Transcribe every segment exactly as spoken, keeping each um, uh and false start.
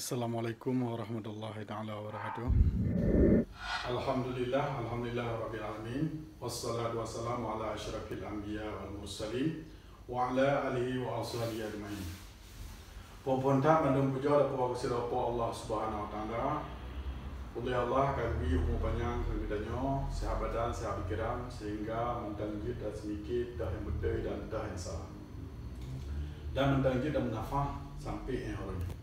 Assalamualaikum warahmatullahi taala wabarakatuh. Alhamdulillah, alhamdulillah rabbil alamin. Wassalatu wassalamu ala asyrafil anbiya wal mursalin wa ala alihi wa ashabihi ajmain. Phon-phon that mandum pujoe dan puja keu sidroe Po Allah Subhanahu wa Taala. Uleh Allah ka geubri umu panyang keu geutanyoe, seuhat badan, seuhat pikeran, sehingga mantong jeuet dan seumike teuh nyang beutôi dan teuh nyang salah. Dan mantong jeuet dan meunafah sampoe éh uroe nyoe.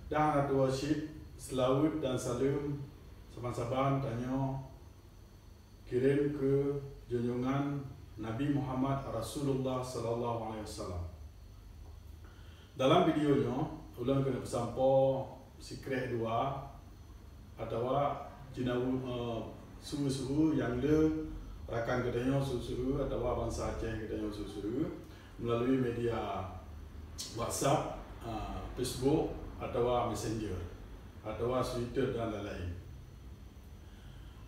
Dan hana tuwoe cit seulaweuet dan saleuem saban-saban tanyoe kirém keu junjungan Nabi Muhammad Rasulullah sallallahu alaihi wasallam. Dalam video nyoe, ulôn keuneuk peusampoe sikrek dua atawa jinawi, eh, su-su nyang le rakan geutanyoe su-su atawa bansa Aceh geutanyoe su-su melalui media WhatsApp, eh, Facebook atawa Messenger atawa Twitter dan lain-lain.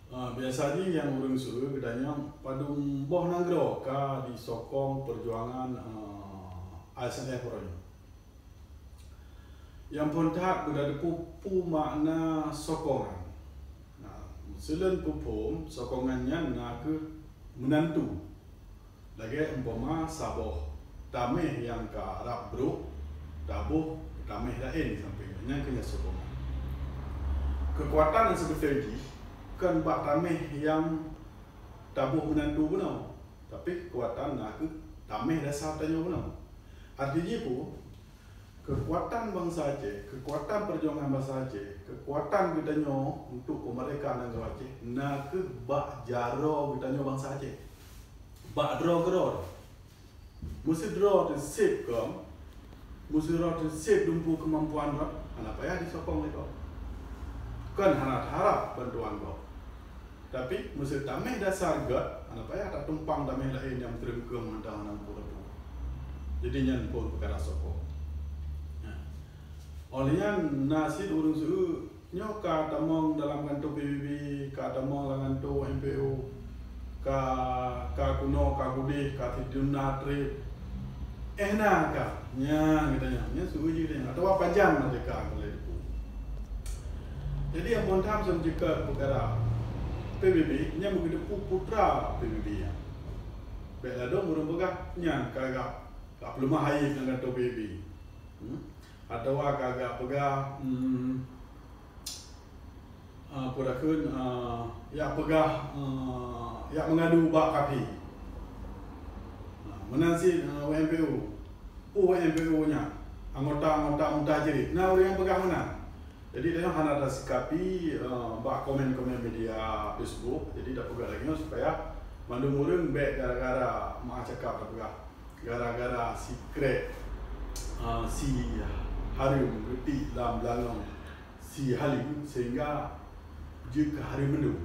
Ah, biasa jih nyang ureuëng su-eu geutanyoe padum boh nanggroe ka disokong peujuangan, ah, I S L F uroe nyoe. Nyang phon that beutateupeue peue makna sokongan. Nah, meuseulon peuphom, sokongan nyan na kheueh meunantu. Lagée umpama saboh taméh nyang ka rab brok, taboh taméh laén sampéng nyan, nyan keuh nyan sokongan. Keukuatan nyang seubeutôi jih kon bak taméh nyang taboh meunantu bunoe, tapi keukuatan na kheueh taméh dasar tanyoe bunoe. Arti jih peue? Keukuatan bansa Aceh, keukuatan peujuangan bansa Aceh, keukuatan geutanyoe untuk peumeurdeka nanggroe Aceh na kheueh bak jaroe geutanyoe bansa Aceh. Bak droe keudroe. Meusé droe teuh seb keuh, meusé droe teuh seb dumpeue keumampuan droe, hana payah disokong lé gob. Kon hana taharab bantuan gob. Tapi, meusé taméh dasar gét, hana payah tatumpang taméh laén nyang meuteureueng keuh mantong hana muphom-muphom. Jadi, nyan phon peukara sokong. Nah. Óh lheueh nyan, na cit ureuëng su-eu nyoe ka tamong dalam kantô P B B, ka tamong lam kantô M P O, ka, ka keunoe, ka keudeh, ka sidum na treb. Éh na ka, nyan geutanyoe, nyan su-eu jih geutanyoe. Atawa pajan na teuka keu lhée teupeu. Jadi, nyang phon that seumeujeuet keu peukara P B B, nyan beugeuteupeue putra P B B nyan. Bék ladôm ureuëng peugah nyan ka gak, ka peuleumah hayeu ngon kantô P B B. Hmm? Atawa ka gak peugah, hmm, ah, peue takheun, ah, jak peugah, ah, jak meungadu bak kafé. Ah, meunan cit, ah, W M P O. Peue W M P O nyan? Anggota-anggota mutajirin. Na ureuëng nyang peugah meunan. Jadi, tanyoe hana tasikapi, eh, bak komen-komen media Facebook. Jadi, tapeugah lagée nyoe supaya mandum ureuëng bék gara-gara meuah cakap tapeugah. Gara-gara sikrek, eh, si hareuem geutik lam beulangong si haleue sehingga jeuet keu hareuem mandum.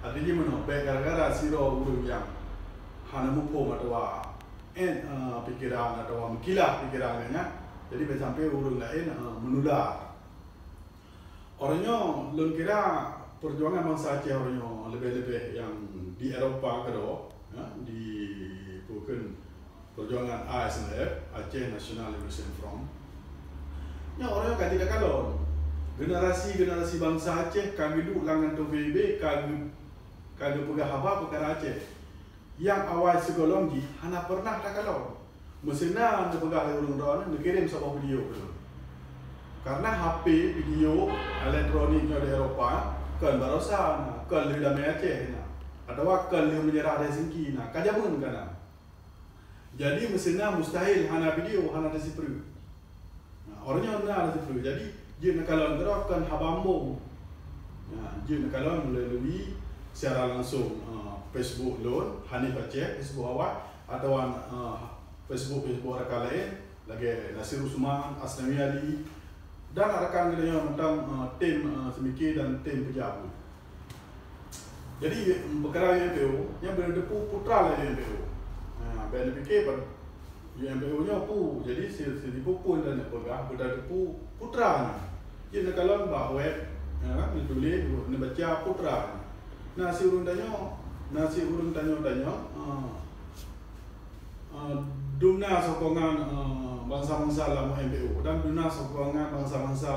Arti jih meunoe, bék gara-gara sidroe ureuëng nyang hana muphom atawa, eh, eh, pikeran atawa meukilah pikeran geuh nyan, jadi bék sampoe ureuëng laén, eh, meunula. Uroe nyoe, lôn kira peujuangan bansa Aceh uroe nyoe leubeh-leubeh nyang di Eropa keudroe, ya, di, peue kheun, peujuangan A S N L F, Aceh National Liberation Front. Nyoe uroe nyoe ka jeuet takalon. Generasi-generasi bansa Aceh ka geuduek lam kantô P B B, ka geu-, ka geupeugah haba peukara Aceh. Nyang awai sigohlom jih hana peureunah takalon. Meusé na neupeugah lé ureuëng droeneuh neukirém saboh video keu lôn. Karena H P video elektronik nyoe di Eropa kon baroesa na, kon lheueh damé Aceh na, atawa kon lheueh meunyeurah di Helsinki na, ka jameun ka na. Jadi meusé na mustahil hana video, hana teusipeureuet. Nah, uroe nyoe na teupeue. Jadi, jeuet neukalon keudroe kon haba ambong. Nah, jeuet neukalon meulalu siaran langsong, eh, Facebook lôn, Hanif Aceh, Facebook awak, atawa, eh, Facebook, Facebook rakan laén, lagée Nasir Usman, Asnawi Ali, dan rakan geutanyoe mantong, eh, tim, eh, Seumike dan tim Peujabeuet. Jadi, peukara U M P O, nyan beuneuteupeu putra lé U M P O. Ha, bék neupike pat U M P O nyoe peue. Jadi, si, si, sipeue pun dan neupeugah, beuneuteupeu putra nyan. Jeuet neukalon bak web, ya, neutuléh, neubaca putra nyan. Na si ureuëng tanyoe, na si ureuëng tanyoe-tanyoe, ha. Eh, dumna sokongan, eh, bansa-bansa lam U M P O dan dumna sokongan bansa-bansa,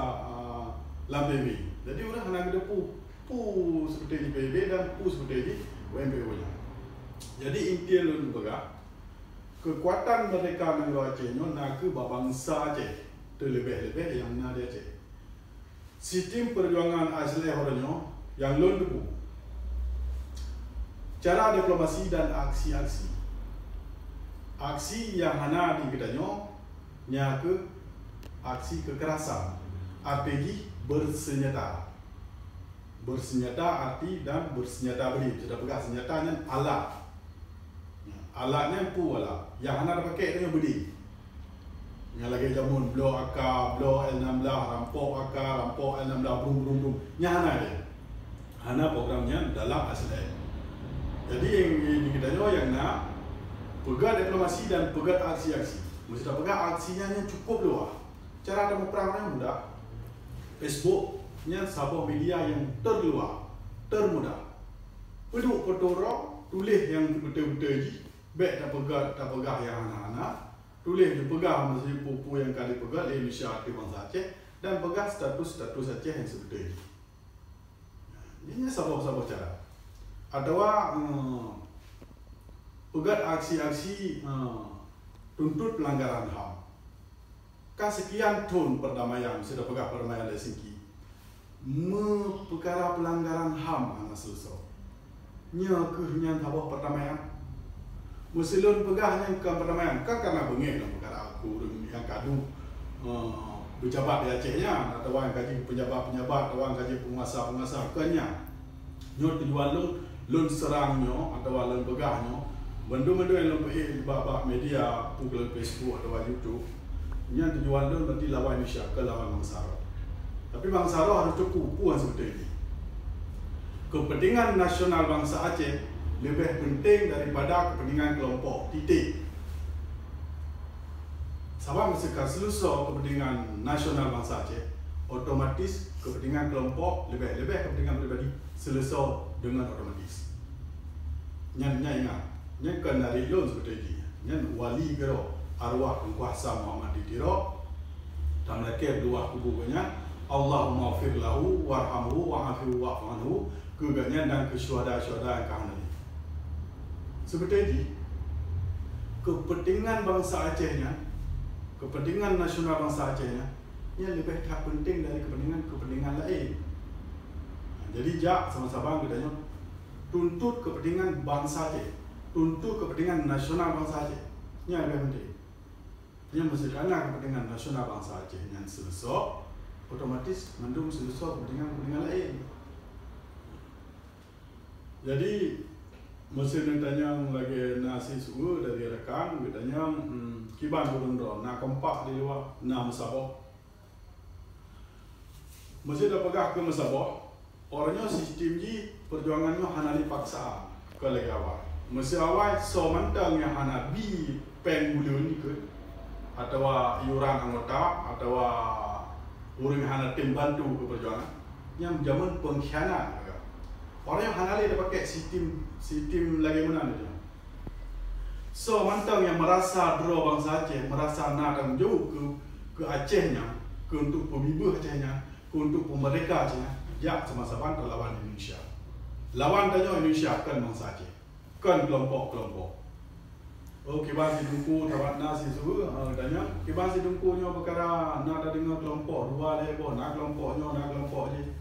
lam P B B. Jadi ureuëng hana geuteupeue peue seubeutoe jih P B B dan peue seubeutoe jih U M P O nyan. Jadi inti lôn peugah, keukuatan meurdeka nanggroe Aceh nyoe na kheueh bak bansa Aceh, teuleubeh-leubeh nyang na di Aceh. Sistem peujuangan Aceh uroe nyoe nyang lôn teupeue, cara diplomasi dan aksi-aksi. Aksi nyang hana di geutanyoe nya kheueh aksi kekerasan, arti jih bersenjata. Bersenjata arti dan bersenjata bri. Sudah peugah senjata nyan alat. Alat nyan peue alat? Nyang hana tapakék tanyoe beudé. Nyang lagée jameun bloe A K, bloe L enam belas, rampok A K, rampok L enam belas, brum, brum, brum. Nyan hana lé. Hana program nyan dalam Aceh. Jadi nyang di geutanyoe nyang na peugah diplomasi dan peugah aksi-aksi. Meuseuti peugah aksi nyan, nyan cukup luwah. Cara tamuprang nyan mudah. Facebook nyan saboh media nyang terluwah, termudah. Peuduek foto droe, tuléh nyang beutôi-beutôi jih, bék tapeugah, tapeugah nyang hana-hana, tuléh dipeugah meusipeue-peue nyang ka dipeugah lé Indonesia ateueh bansa Aceh dan peugah status-status Aceh nyang seubeutôi jih. Nyan saboh-saboh cara. Atawa, eh, peugah aksi-aksi, eh, tuntut pelanggaran HAM. Ka seukian thon perdamaian, sudah peugah perdamaian Helsinki. Meupeukara pelanggaran HAM hana seuleusoe. Nyoe kheueh nyan saboh perdamaian. Meusilon peugah nyan kon perdamaian, ka kana beungéh dalam peukara ureuëng nyang ka duek, eh, beujabat di Aceh nyan, atawa nyang ka jeuet peunjabat-peunjabat, atawa nyang ka jeuet peunguasa-peunguasa, kon nyan. Nyoe tujuan lôn, lôn seurang nyoe atawa lôn peugah nyoe, bandum-bandum nyang lôn peuék bak, bak media, peue lom Facebook atawa YouTube, nyan tujuan lôn berarti lawan Indonesia, kon lawan bansa droe. Tapi bansa droe harôh teupeue peue nyang seubeutôi jih. Keupeuntengan nasional bansa Aceh leubeh peunténg daripada keupeuntengan keulompok, titik. Sabab meuseuti ka seuleusoe keupeuntengan nasional bansa Aceh, otomatis keupeuntengan keulompok, leubeh-leubeh keupeuntengan pribadi seuleusoe deungon otomatis. Nyan, nyan ingat, nyan kon dari lôn seubeutôi jih. Nyan wali keudroe, arwah Teungku Hasan Muhammad di Tiro, tameulakée di luwa kubu geuh nyan, Allahumma ghfir lahu warhamhu wa'afihi wa'fu anhu, keu geuhnyan dan keu syuhada-syuhada nyang ka hana lé. Seubeutôi jih, keupeuntengan bansa Aceh nyan, keupeuntengan nasional bansa Aceh nyan, nyan leubeh that peunténg dari keupeuntengan-keupeuntengan laén. Jadi, jak sama-sama geutanyoe tuntut keupeuntengan bansa Aceh, tuntut keupeuntengan nasional bansa Aceh. Nyan leubeh peunténg. Nyan meuseuti kana keupeuntengan nasional bansa Aceh nyan seuleusoe, otomatis mandum seuleusoe keupeuntengan-keupeuntengan laén. Jadi, meuseuti neutanyong lagée na si suwe dari rakan, geutanyong, hmm, kiban ureuëng droe, na kompak di luwa, na meusaboh. Meuseuti tapeugah keu meusaboh, uroe nyoe sistem jih peujuangan nyoe hana lé paksaan, kon lagée awai. Meuseuti awai, soe mantong nyang hana bi péng buleuen ikot, atawa iuran anggota, atawa ureuëng hana tem bantu keu peujuangan, nyan jameun peungkhianat. Uroe nyoe hana lé tapakék sistem, sistem lagée meunan nyoe. Soe mantong nyang meurasa droe bansa Aceh, meurasa na tanggong jaweueb keu, keu Aceh nyan, keu untuk peubibeuh Aceh nyan, keu untuk peumeurdeka Aceh nyan, jak sama-sama talawan Indonesia. Lawan tanyoe Indonesia, kon bansa Aceh, kon keulompok-keulompok. Oh, kiban si Teungku, tamat na si suwe, ah, tanyong, kiban si Teungku nyoe peukara na tadeungoe keulompok dua lhée boh, na keulompok nyoe, na keulompok jih.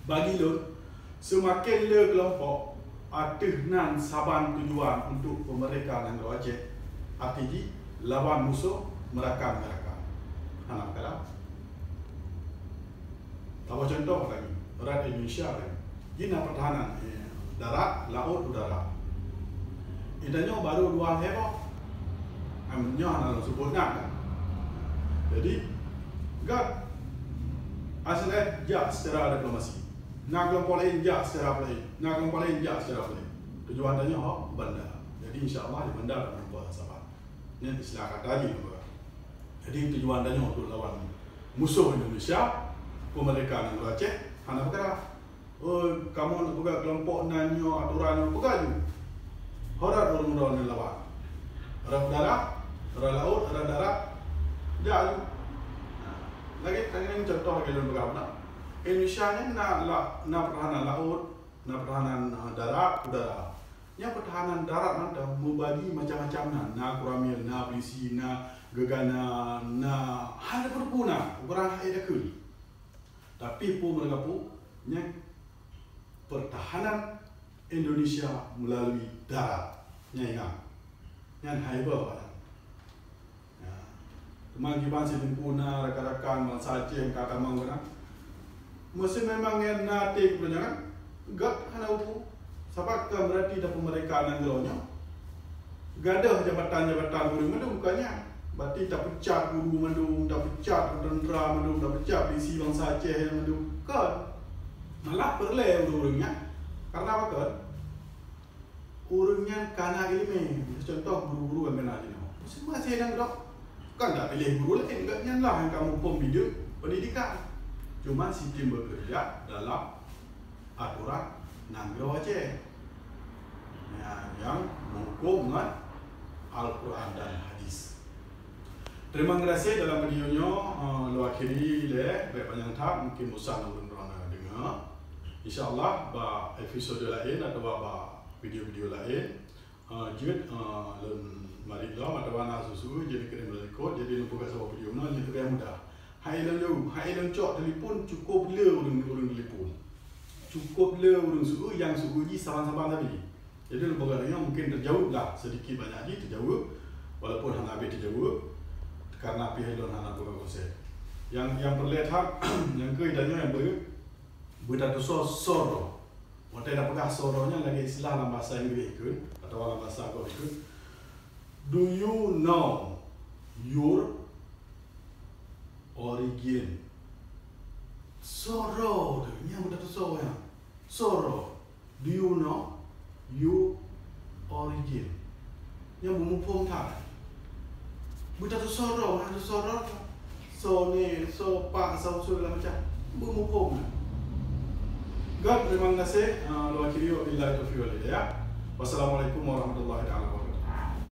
Bagi lôn, seumaken le keulompok ateueh nan saban tujuan untuk peumeurdeka nanggroe Aceh, arti jih lawan musoh meurakan-meurakan. Hana peukara. Saboh cuntoh lagi, rot Indonesia lagi. Jih na peurtahanan, eh, darat, laôt, udara. Geutanyoe barô dua lhée boh. Em, nyoe hana lôn seubut nan, kan. Jadi, gét Aceh jak secara diplomasi. Na keulompok laén jak secara laén. Na keulompok laén jak secara laén. Tujuan tanyoe hok banda. Jadi, insya Allah di banda akan meureumpok saban. Nyan istilah kata jih. Jadi, tujuan tanyoe untuk lawan musoh Indonesia, peumeurdeka nanggroe Aceh, hana peukara. Oh, kamoe neupeugah keulompok nan nyoe, atoran nyoe, peugah ju. Ho rot ureuëng droe nyan lawan. Rot udara, rot laôt, rot darat, jak ju. Nah, lagée, lagée nyan cuntoh lagée lôn peugah na. Indonesia nyan na la-, na pertahanan laut, na pertahanan, eh, darat, udara. Nyang pertahanan darat mantong meubagi macam-macam na, na koramil, na polisi, na gegana, na hana peue-peue na, urang hai dakul. Tapi peue meureugapu nyang pertahanan Indonesia melalui darat. Nyan ingat. Nyan hai boh awaknyan. Ya. Teuma kiban si Teungku na rakan-rakan bansa Aceh ka tamong keunan. Meusé memang nyan na até keupeunyangan, gak hana upu. Sabab kan berarti dah pemerintah nanggroe nyoe. Gadoh jabatan-jabatan ureuëng mandum bukan nyan. Berarti tapecat guru mandum, tapecat tentera mandum, tapecat polisi bansa Aceh mandum. Kon. Malah peureulée ureuëng-ureuëng nyan. Karena apa kon? Ureuëng nyan kana iéleumé. Contoh guru-guru nyang kana jinoe. Masing-masing nyang dok. Kan dak piléh guru laén, gobnyan lah nyang ka muphom bideueng pendidikan. Cuma sistem bekerja dalam aturan nanggroe Aceh. Nyan nyang meuhuköm ngon Al-Quran dan hadis. Terima kasih dalam video nyoe, eh, lôn akhiri lé, bèk panyang that, mungkin bosan ureuëng droeneuh deungoe. Insya Allah bak episode laén atawa bak video-video laén, eh, jeuet, eh, lôn marit lom atawa na su-su jeuet kirim lôn likot, jadi lôn peugah saboh video meunan nyang leubeh mudah. Hai lôn jaweueb, hai lôn cok telepon cukup le ureuëng-ureuëng telepon. Cukup le ureuëng su-, nyang su-, jih saban-saban tadi. Jadi lôn peugah nyoe mungkin teujaweueb lah, sedikit banyak jih teujaweueb, walaupun hana habéh teujaweueb karena pih lôn hana peugah konsep. Nyang, nyang peureulée that, nyang keu tanyoe nyang beu-, beutatusoe soe droe. Watée tapeugah soe droe nyan lagée istilah lam bahasa Inggréh kheun atawa lam bahasa Gob kheun, "Do you know your origin?" Soe droe teuh, nyan beutatusoe nyan. Soe droe. Do you know your origin? Nyan beumuphom that. Beutatusoe droe, beutatusoe droe. Soe nè, soe pak, asai usul segala macam. Beumuphom that. Gop, terima kasih. Ah, lôn akhiri, wabillahi taufiq wal hidayah. Wassalamualaikum warahmatullahi taala wabarakatuh.